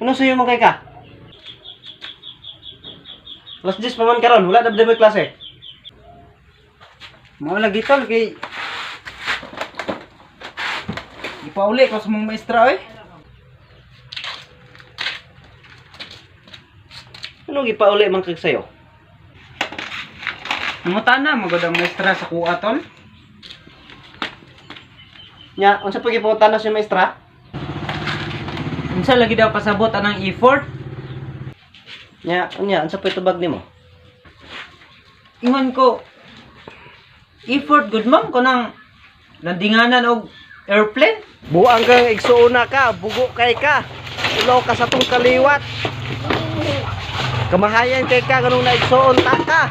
Ano sa'yo man kay ka? Alas 10 pa man karon, wala na ba mo'y klase? Mao lagi, tol, kay ipauli ko sa mong maestra oy. Ano gipauli man kag sayo? Nangutan na magod ang maestra sa kuha, tol. Nya, unsa pa gipunta na si maestra? Unsa lagi daw pasabot anang effort? Nya, unya, unsa pa tubag nimo? Ingon ko, effort good, ma'am, kunang landinganan og airplane. Buang kang igsuona ka, bugo kay ka. Ulaw ka sa tong kaliwat. Kamahayan kay ka ganung naigsuon ta ka.